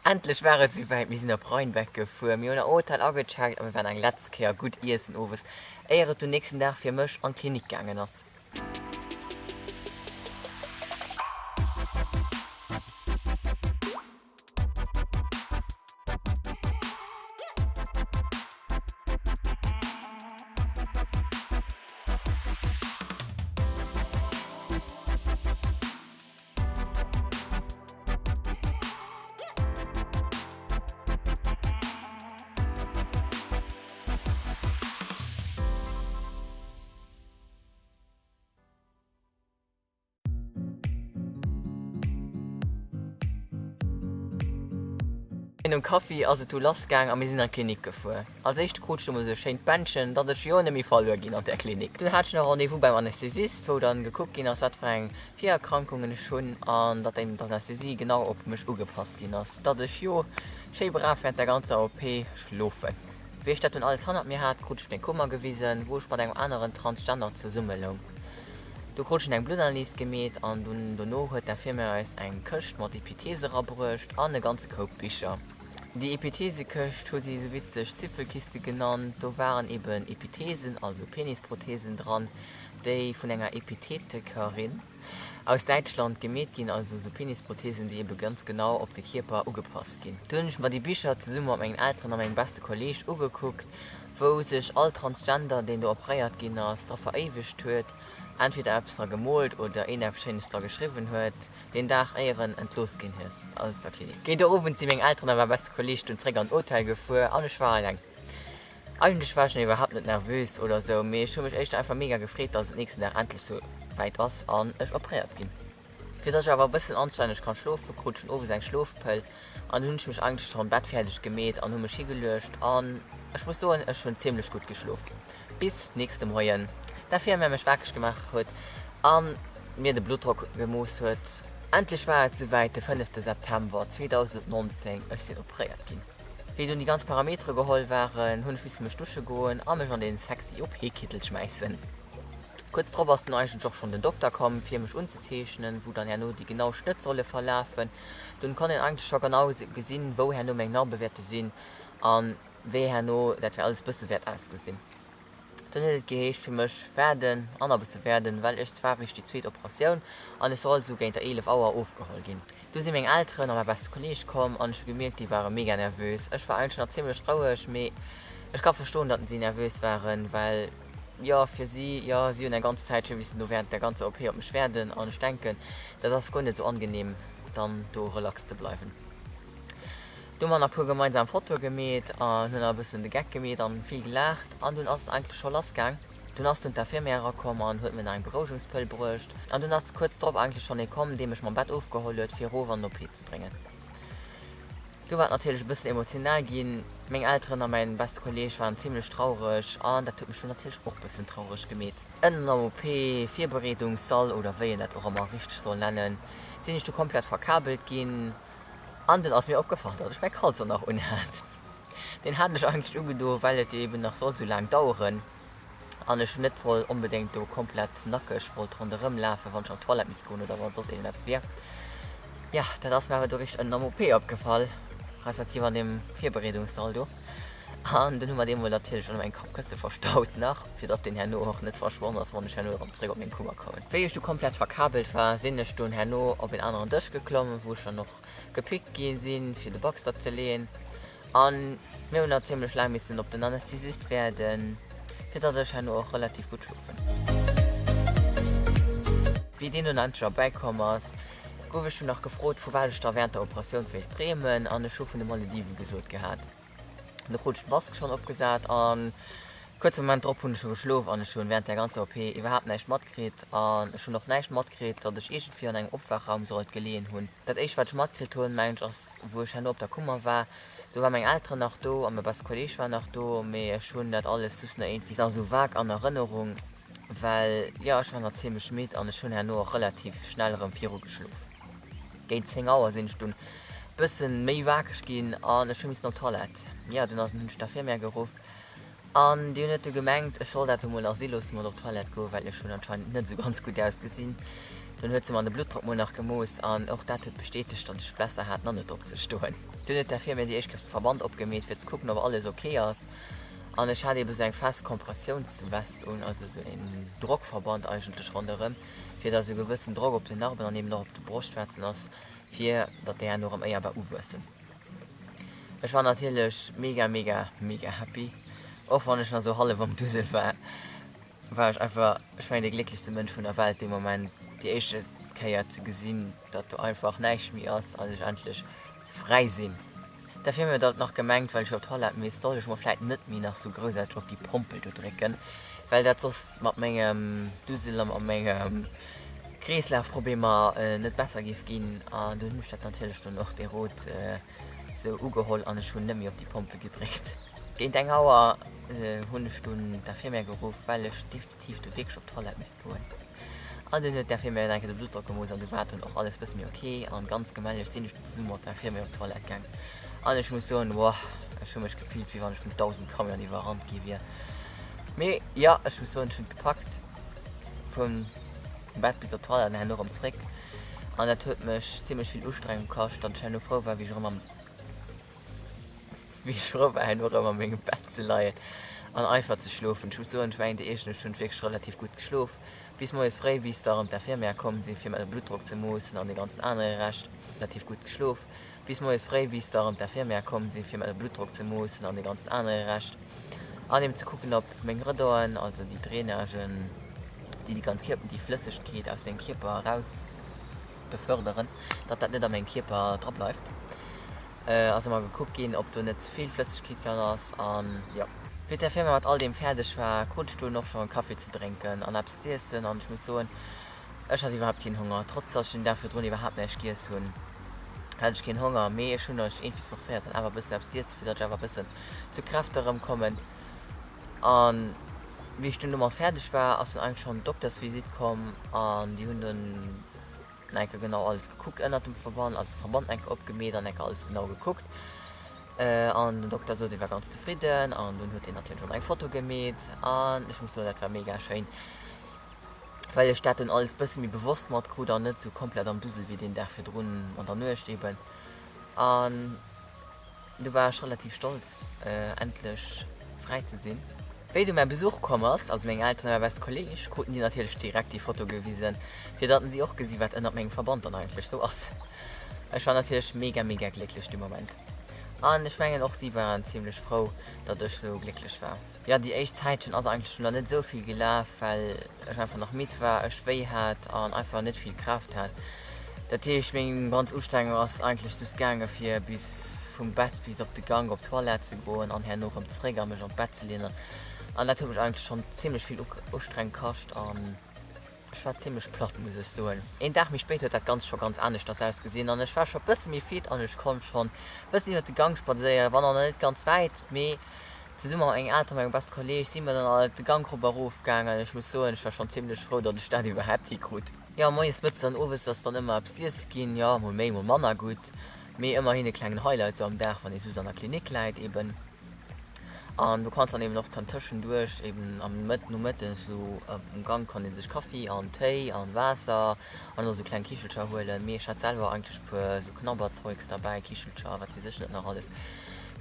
Endlech war et souwäit, mir sinn op Rhinebeck gefuer, mir hunn am Hotel agecheckt a mir waren eng letzt Kéier gutt iessen owes, éier et dunn nächsten Dag fir mech an d'Klinik gaangen ass. Nom Kaffi ass et du lass gaang a mir sinn an d'Klinik gefuer. Als éischt krut ech du mol sou e schéint Bändchen, datt ech jo net méi verluer ginn an där Klinik. Dunn hat ech nach Rendez-vous beim Anästhesist, wou dann gekuckt ginn ass, wat fir eng Virerkrankungen ech hunn an datt eben d'Anästhesie genau op mech ugepasst ginn ass, datt ech jo schéi brav während der ganzer OP schlofen. Wéi ech dat dunn alles hannert mir hat, krut ech meng Kummer gewisen, wou ech mat engem aneren Transgender zesumme loung. Do krut ech eng Bluttanalys gemeet an dunn dono huet d'Infirmière eis eng Këscht mat Epithese rabruecht an e ganze Koup Bicher. Déi Epithesekëscht hu si esou witzeg Zipfelkiste genannt, do waren eben Epithesen, also Penisprothesen dran, déi vun enger Epithetekerin aus Däitschland gemeet ginn, also sou Penisprothesen, déi ebe ganz genau op de Kierper ugepasst ginn. Du hunn ech mer déi Bicher zesumme mat mengen Elteren a mengem beste Kolleeg ugekuckt, wou sech all Transgender, deen do operéiert ginn ass, dra veréiwegt huet, entweder eppes dra gemoolt oder een eppes Schéines dra geschriwwen huet, deen Dag éier en entlooss ginn hues aus der Klinik. Géint de Owend si meng Elteren a mäi beste Kolleeg dunn zréck an den Hotel gefuer an ech war eleng. Eigentlech war ech nach iwwerhaapt net nervös oder sou, mee ech hu mech éischter einfach mega gefreet, dass et nächsten Dag endlech sou wäit ass an ech operéiert ginn. Fir dass ech awer e bëssen anstänneg kann schlofen, krut ech schon owes eng Schlofpëll an dunn hunn ech mech eigentlech schon am Bett fäerdeg gemeet an hu mech higeluecht an ech muss soen, ech hunn zimmlech gutt geschlof bis nächste Moien d'Infirmière mech wakereg gemaach huet an mir de Bluttdrock gemooss huet. Endlech war et souwäit, de fënnefte September 2019, ech sinn operéiert ginn. Wéi dunn déi ganz Parametere geholl waren, hunn ech misse mech dusche goen a mech an dee sexy OP-Kittel schmäissen. Kuerz drop ass dunn eigentlech och schonn den Dokter komm, fir mech unzezeechnen, wou dann herno déi genau Schnëtt solle verlafen. Dunn konnt een eigentlech scho genau gesinn, wou herno meng Narbe wäerte sinn a wéi herno dat wär alles bësse wäert ausgesinn. Dunn huet et geheescht fir mech waarden an a bësse waarden, well ech zwar réischt déi zweet Operatioun an ech soll sou géint der 11 Auer ofgeholl ginn. Du si meng Elteren a mäi beste Kolleeg komm an ech hu gemierkt déi ware mega nervös. Ech war eigentlech nach zimmlech roueg, mee ech ka verstoen datt si nervös waren, well jo fir si, jo si hunn eng ganz Zäit scho missen do während der ganzer OP op mech waarden an ech denken dat ass guer net sou angenehm dann do relax ze bleiwen. Du hu mer nach puer gemeinsam Fotoe gemeet an hunn nach e bëssen de Geck gemeet an vill gelaacht an dunn ass et eigentlech scho lass gaang. Dunn ass dunn d'Infirmière erakomm an huet mir nach eng Berouegungspëll bruecht an dunn ass kuerz drop eigentlech schonn ee komm, dee mech mam Bett ofgeholl huet fir erof an den OP ze bréngen. Du war et natierlech e bëssen emotional ginn, meng Elteren a mäin beste Kolleeg waren zimlech traureg an dat huet mech dunn natierlech och bëssen traureg gemeet. Ënnen am OP Virbereedungssall oder wéi een dat och ëmmer richteg soll nennen, sinn ech du komplett verkabelt ginn. An dunn ass mir opgefall, datt ech mäi Kalzong nach unhat. Deen hat ech eigentlech ugedo, well et jo eben nach sollt sou laang daueren an ech net wollt onbedéngt do komplett nackeg wollt ronderëm lafen, wann ech an d'Toilette misst goen oder wa soss iergendeppes wier. Jo, dat ass mir awer do richteg ënnen am OP opgefall, respektiv an deem Virbereedungssall do. An dunn hu mer dee mol natierlech ënner mengem Kappkësse verstaut nach, fir datt deen herno och net verschwonn ass, wann ech herno erëm zeréck op meng Kummer kommen. Wéi ech du komplett verkabelt war, sinn ech dunn herno op een aneren Dësch geklomm, wou ech dann och gepickt gi sinn, fir de Baxter ze leeën. An mir hunn nach zimmlech laang missen op den Anästhesist wäerden, fir datt ech herno och relativ gutt schlofen. Wéi deen dunn endlech erbäikomm ass, gouf ech dunn nach gefrot, vu wat ech da während der Operatioun wéilt dreemen, an ech hu vun de Malediven gesot gehat. Du krut ech d'Mask schonn opgesat an kuerze Moment drop hunn ech scho geschlof an ech hunn während der ganzer OP iwwerhaapt näischt matkritt an ech hunn och näischt matkritt, datt ech iergendwéi an engem Opwaachraum sollt geleeën hunn. Dat éischt wat ech matkritt hunn, mengen ech, ass wou ech herno op der Kummer war, do war meng Elteren nach do a mäi beste Kolleeg war nach do, mee ech hunn dat alles just nach iergendwéi nach esou vague an Erënnerung, well jo ech war nach zimmlech midd an ech hunn herno och relativ schnell erëm viru geschlof. Géint 10 Auer sinn ech dunn bëssen méi wakereg ginn an ech hu missen op d'Toilette. Jo, dunn ass hunn ech d'Infirmière geruff an déi hunn huet du gemengt ech soll dat emol nach si loossen mat op d'Toilette goen, well ech hunn anscheinend net esou ganz gutt ausgesinn. Dunn huet se mer de Bluttdrock mol nach gemooss an och dat huet bestätegt, datt ech besser hat nach net opzestoen. Dunn huet d'Infirmière déi éischt Kéier de Verband opgemeet fir ze kucken ob alles ok ass an ech hat eben sou eng fest Kompressiounswest un, also sou een Drockverband eigentlech ronderëm, fir datt sou e gewëssen Drock op den Narben an eben och op de Broschtwarzen ass, fir datt déi herno erëm éierbar uwuessen. Ech war natierlech mega mega mega happy, och wann ech nach sou hallef am Dusel war. War ech einfach, ech mengen, dee glécklechste Mënsch vun der Welt dee Moment, déi éischte Kéier ze gesinn, datt do einfach näischt méi ass an ech endlech fräi sinn. Derfir huet alt nach gemengt, well ech jo op d'Toilette misst, sollt ech mol vläit net méi nach sou groussaarteg op déi Pompel do drécken, well dat soss mat mengem Dusel a mat mengem Kreeslafproblemer net besser géif ginn. An dunn hunn ech dat natierlech dann och, dee Rot, sou ugeholl an ech hunn net méi op déi Pompel gedréckt. Géint eng Auer hunn ech dunn d'Infirmière geruff, well ech definitiv du wierklech op d'Toilette misst goen. An dunn huet d'Infirmière nach eng Kéier de Bluttdrock gemooss an du war dunn och alles bësse méi ok an ganz gemelleg sinn ech dunn zesumme mat der Infirmière op d'Toilette gaang. An ech muss soen, woah, ech hu mech gefillt wéi wann ech vun 1000 Camionen iwwerrannt gi wier. Mee jo, ech muss soen, ech hunn et gepackt vum Bett bis op d'Toilette an herno erëm zréck. An dat huet mech zimlech vill Ustrengung kascht, datt ech herno frou war, wéi ech erëm am, wéi ech frou war, herno erëm a mengem Bett ze leien an einfach ze schlofen. Ech muss soen, ech mengen, déi éischt Nuecht hunn ech wierklech relativ gutt geschlof, bis moies fréi, wéi s da erëm d'Infirmière komm sinn, fir mer de Bluttdrock ze moossen an dee ganzen anere Rescht. Relativ gutt geschlof, bis moies fréi, wéi s da erëm d'Infirmière komm sinn, fir mer de Bluttdrock ze moossen an dee ganzen anere Rescht. An eben ze kucken op meng Redoen, also déi Drainagen, déi déi ganz Kierper, déi Flëssegkeet aus mengem Kierper eraus beförderen, datt dat net a mengem Kierper dra bleift. Ass ëmmer gekuckt ginn, ob do net ze vill Flëssegkeet dran ass an jo. Wéi d'Infirmière mat all deem fäerdeg war, krut ech dunn och scho e Kaffi ze drénken an eppes z'iessen an ech muss soen, Ech hat iwwerhaapt keen Honger, trotz dass ech den Dag virdrun iwwerhaapt näischt giess hunn, hat ech keen Honger, mee ech hunn mech iergendwéi forcéiert dann awer e bëssen eppes z'iessen, fir datt ech awer e bëssen zu Kräfte erëmkommen. An wéi ech dunn domat fäerdeg war, ass dunn eigentlech schonn d'Doktersvisitt komm an déi hunn dunn nach eng Kéier genau alles gekuckt ënnert dem Verband, also de Verband nach eng Kéier opgemeet an eng Kéier alles genau gekuckt. An den Dokter sot, e war ganz zefridden an dunn huet hien natierlech och nach eng Foto gemeet an ech muss soen, dat war mega schéin. Well ech dat dunn alles bësse méi bewosst matkrut an net sou komplett am Dusel wéi deen Dag virdrun an der Nuecht eben. An du war ech relativ stolz endlech fräi ze sinn. Wéi du mäi Besuch komm ass, also meng Elteren a mäi beste Kolleg, kruten déi natierlech direkt déi Foto gewisen, fir datten si och gesi wat ënnert mengem Verband dann eigentlech sou ass. Ech war natierlech mega mega glécklech dee Moment an ech mengen och si waren zimlech frou, datt ech sou glécklech war. Jo, déi éischt Zäitchen ass eigentlech nach net esou vill gelaf, well ech einfach nach midd war, ech wéi hat an einfach net vill Kraaft hat. Dat heescht, meng ganz Ustrengung ass eigentlech just gaange fir bis vum Bett bis op de Gank op d'Toilette ze goen an herno erëm zréck a mech an d'Bett ze leeën. An dat huet mech eigentlech schonn zimlech vill Ustrengung kascht an. Ech war zimlech platt, muss ech soen. Een Dag méi spéit huet dat Ganzt scho ganz aneschters ausgesinn an ech war scho bësse méi fit an ech konnt schonn bëssen iwwert de Gank spadséieren, wann och nach net ganz wäit, mee zesumme mat mengem Elteren a mengem beste Kolleeg si mer dann alt de Gank rop a rof gaangen. Ech muss soen, ech war schonn zimlech frou, datt ech dat iwwerhaapt hikrut. Jo, moies, mëttes an owes ass dann ëmmer eppes z'iesse ginn, jo, mol méi, mol manner gutt, mee ëmmerhin e klengen Highlight sou am Dag, wann ee soss an der Klinik läit eben. An du kanns dann eben och dann tëschenduerch eben am Mëtt Nomëtten esou um Gank kann ee sech Kaffi an Téi an Waasser an och esou kleng Kichelcher huelen. Mee ech hat selwer eigentlech e puer esou Knabberzeugs derbäi, Kichelcher a wat weess ech net nach alles,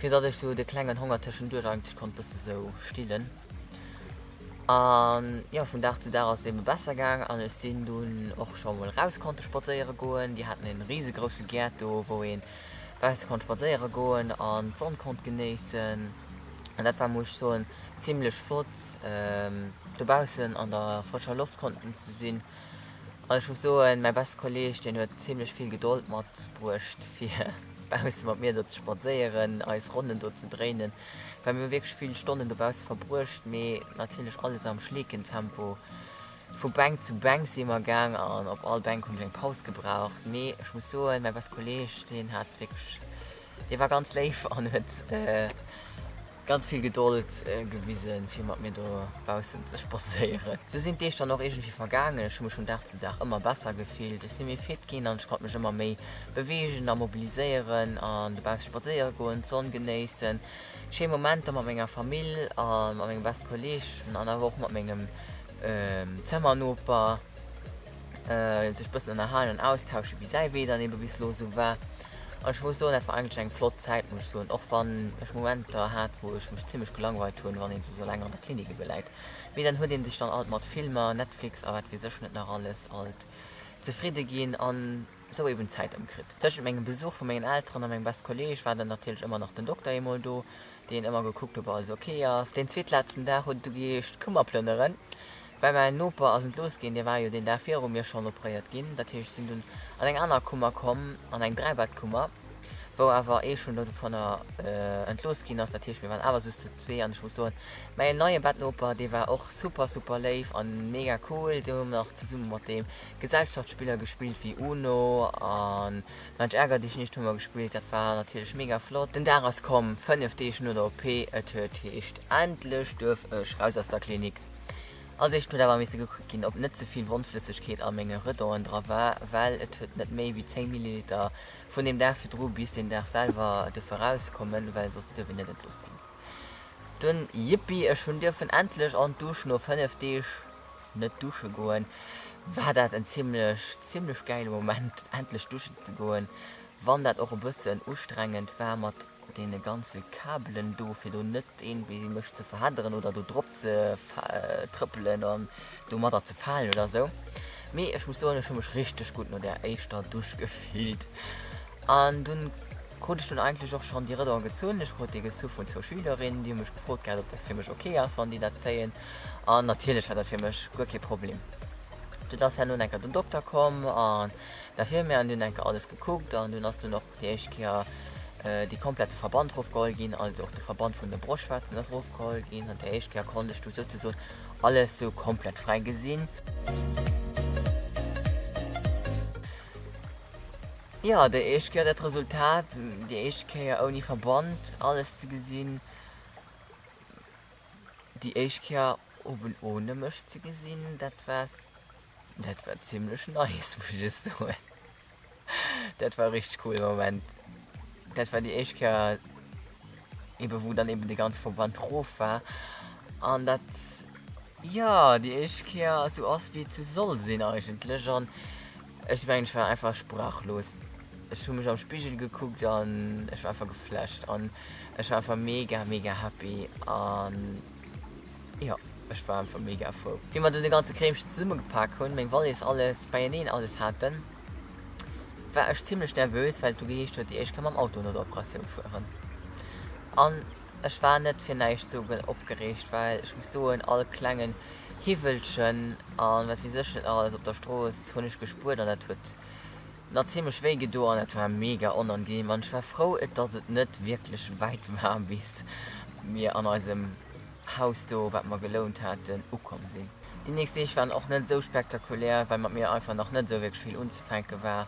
fir datt ech esou de klengen Honger tëschenduerch eigentlech konnt bësse sou stillen. An jo, vun Dag zu Dag ass et ebe besser gaang an ech sinn dunn och scho mol raus konnte spadséiere goen. Déi haten e risegrousse Gäert do, wou een Bausse konnt spadséiere goen an d'Sonn konnt genéissen. An dat war, muss ech soen, zimlech flott, dobaussen an der frëscher Loft konnten ze sinn. An ech muss soen, mäi beste Kolleeg, deen huet zimlech vill Gedold matbruecht, fir bausse mat mir do ze spadséieren, eis Ronnen do ze dréinen, well mir hu wierklech vill Stonnen dobausse verbruecht, mee natierlech alles am Schleekentempo. Vu Bänk zu Bänk si mer gaang an op all Bänk hunn ech eng Paus gebraucht. Mee ech muss soen, mäi beste Kolleeg, deen hat wierklech, dee war ganz léif an huet ganz vill Gedold gewisen, fir mat mir do baussen ze spadséieren. Sou sinn d'Deeg dann och iergendwéi vergaangen. Ech hu mech vun Dag zu Dag ëmmer besser gefillt. Ech si méi fit ginn an ech konnt mech ëmmer méi beweegen a mobiliséieren an dobausse spadséiere goen, d'Sonn genéissen. Schéi Momenter mat menger Famill a mat mengem beste Kolleeg an awer och mat mengem Zëmmernoper. Sech bëssen ënnerhalen an austauschen, wéi säi Wee dann ebe bis elo esou war. An ech muss soen, dat war eigentlech eng flott Zäit, muss ech soen, och wann ech Momenter hat, wou ech mech zimmlech gelangweilt hunn, wann een esou eleng an der Klinik ebe läit. Mee dann huet ee sech dann alt mat Filmer, Netflix a wat weess ech net nach alles alt zefridde ginn an esou eben d'Zäit ëmkritt. Tëschent mengem Besuch vu mengen Elteren a mengem beste Kolleeg war dann natierlech ëmmer nach den Dokter eemol do, deen ëmmer gekuckt ob alles ok ass. Deen zweetletzten Dag huet et du geheescht, Kummer plënneren. Well mäin Noper ass entlooss ginn, dee war jo deen Dag viru mir schonn operéiert ginn. Dat heescht, ech sinn dunn an eng aner Kummer komm, an eng Dräibettkummer, wou awer ee schonn dovunner entlooss ginn ass. Dat heescht, mir waren awer just zu zwee an ech muss soen, mäin neie Bettnoper, dee war och super, super léif an mega cool. Do hu mer nach zesumme mat deem Gesellschaftsspiller gespillt wéi Uno an Mensch ärger dich nicht hu mer gespillt, dat war natierlech mega flott. Den Dag ass komm, 5 Deeg no der OP, et huet heescht, endlech duerf ech raus aus der Klinik. Als éischt huet awer misse gekuckt ginn, ob net ze vill Wondflëssegkeet a menge Redoen dra war, well et huet net méi wéi 10 Milliliter vun deem Dag virdru bis den Dag selwer duerfe rauskommen, well soss duerf een net entlooss ginn. Dunn, jippie, ech hunn dierfen endlech an d'Dusch no 5 Deeg net dusche goen, war dat en zimlech, zimlech gäile Moment, endlech duschen ze goen, wann dat och e bëssen ustrengend war mat deene ganze Kabelen do, fir do net iergendwéi mech ze verhedderen oder do drop ze trëppelen an domadder ze falen oder sou. Mee ech muss soen, ech hu mech richteg gutt no där éischter Dusch gefillt. An dunn krut ech dunn eigentlech och schonn déi Rëdder gezunn. Ech krut déi gezu vun zwou Schülerinnen, déi hu mech gefrot gehat, ob dat fir mech ok ass, wann déi dat zéien. An natierlech war dat fir mech guer kee Problem. Dunn ass herno enker den Dokter komm an d'Infirmière an déi hunn enker alles gekuckt an dunn ass dunn och déi éischt Kéier dee komplette Verband rofgeholl ginn, also och de Verband vun de Broschtwarzen ass rofgeholl ginn an déi éischt Kéier konnt ech du souzesoen alles sou komplett fräi gesinn. Jo, déi éischt Kéier dat Resultat, déi éischt Kéier ouni Verband alles ze gesinn, déi éischt Kéier oben ohne mech ze gesinn, dat war, dat war zimlech nice, muss ech soen. Dat war e richteg coole Moment. Dat war déi éischt Kéier ebe wou dann eben de ganze Verband rof war an dat jo déi éischt Kéier esou ass wéi et sou soll sinn eigentlech an ech mengen ech war einfach sprachlos. Ech hu mech am Spigel gekuckt an ech war einfach geflasht an ech war einfach mega mega happy an jo ech war einfach mega frou. Wéi mer dunn de ganze Kreemchen zesummegepak hunn, meng Wallis alles beieneen alles haten, war ech zimlech nervös, well et du geheescht huet, déi éischt ka mam Auto no der Operatioun fueren. An ech war net fir näischt sou opgereegt, well ech muss soen, all klengen Hiwwelchen an wat weess ech net nach alles op der Strooss hunn ech gespuert an dat huet nach zimlech wéi gedo an dat war mega onangenehm an ech war frou, dass et net wierklech wäit war bis mir an eisem Haus do, wat mer gelount haten, ukomm sinn. Déi nächst Deeg waren och net esou spektakulär, well mat mir einfach nach net esou wierklech vill unzefänke war.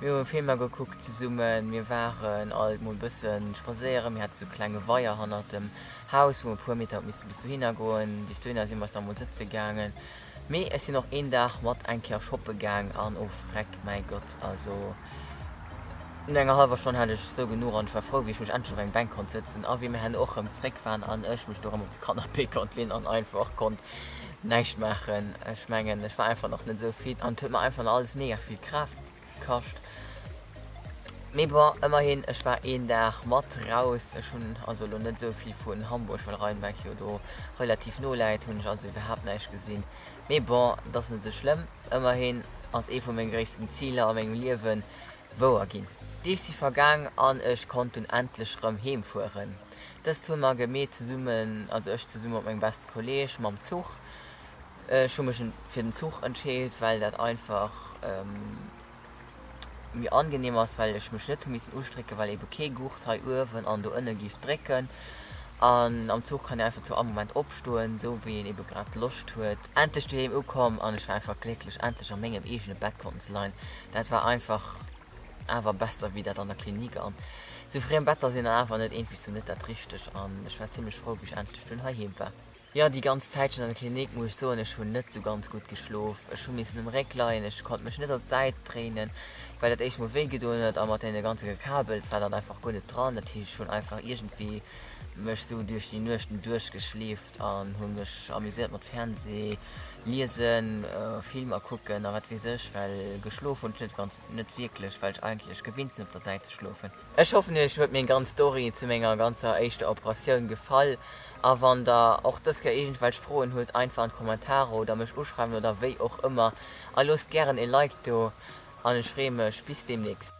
Mir hu Filmer gekuckt zesummen, mir waren alt mol bësse spadséieren, mir hate sou klenge Weier hannert dem Haus, wou mer e puer Meter hu misse bis dohinner goen. Bis dohinner si mer eis da mol sëtze gaangen. Mee ech sinn och een Dag mat eng Kéier shoppe gaang an oh freck mäi Gott, also no enger hallwer Stonn hat ech sou genuch an ech war frou wéi ech mech endlech op eng Bänk konnt sëtzen a wéi mir herno och rëm zréck waren an ech mech do rëm op de Canapé konnt leen an einfach konnt näischt maachen. Ech mengen ech war einfach nach net sou fit an et huet mer einfach nach alles mega vill Kraaft kascht. Mee bon, ëmmerhin, ech war een Dag mat raus. Ech hunn also elo net esou vill vun Hamburg, well Rheinbeck jo do relativ no läit, hunn ech also iwwerhaapt näischt gesinn. Mee bon, et ass net esou schlëmm. Ëmmerhin ass ee vu menge gréissten Ziler a mengem Liewe wouer ginn. Deeg si vergaang an ech konnt dunn endlech rëm heem fueren. Dëst hu mer gemeet zesummen, also ech zesumme mat mengem beste Kolleeg mam Zuch. Ech hu mech fir den Zuch entscheet, well dat einfach méi angenehm ass, well ech mech net hu missen ustrécken, well ebe kee Gurt hei uewen an do ënne giff drécken. An am Zuch kann een einfach zu all Moment opstoen, esou wéi een ebe grad Loscht huet. Endlech doheem ukomm an ech war einfach glécklech, endlech a mengem eegene Bett konnten ze leien. Dat war einfach awer besser wéi dat an der Klinik an esou friem Better sinn dann awer net iergendwéi sou net dat richtegt an ech war zimmlech frou, wéi ech endlech dunn heiheem war. Jo, déi ganz Zäitchen an der Klinik muss ech soen, ech hunn net sou ganz gutt geschlof. Ech hu missen um Réck leien, ech konnt mech net op d'Säit dréinen. Well dat éischt mol wéi gedoen huet a mat deene ganze Gekabels war dat einfach guer net dran. Dat heescht ech hunn einfach iergendwéi mech sou duerch déi Nuechten duerchgeschleeft an hu mech amuséiert mat Fernseh, Liesen, Filmer kucken a wat weess ech. Well geschlof hunn ech net ganz, net wierklech, well ech eigentlech gewinnt sinn op der Säit ze schlofen. Ech hoffen iech huet meng ganz Story zu menger ganzer éischter Operatioun gefall a wann der och dës Kéier iergendwelch Froen hutt, einfach an d'Kommentarer oder mech uschreiwen oder wéi och ëmmer a loosst gären e Like do. An ech free mech. Bis demnächst.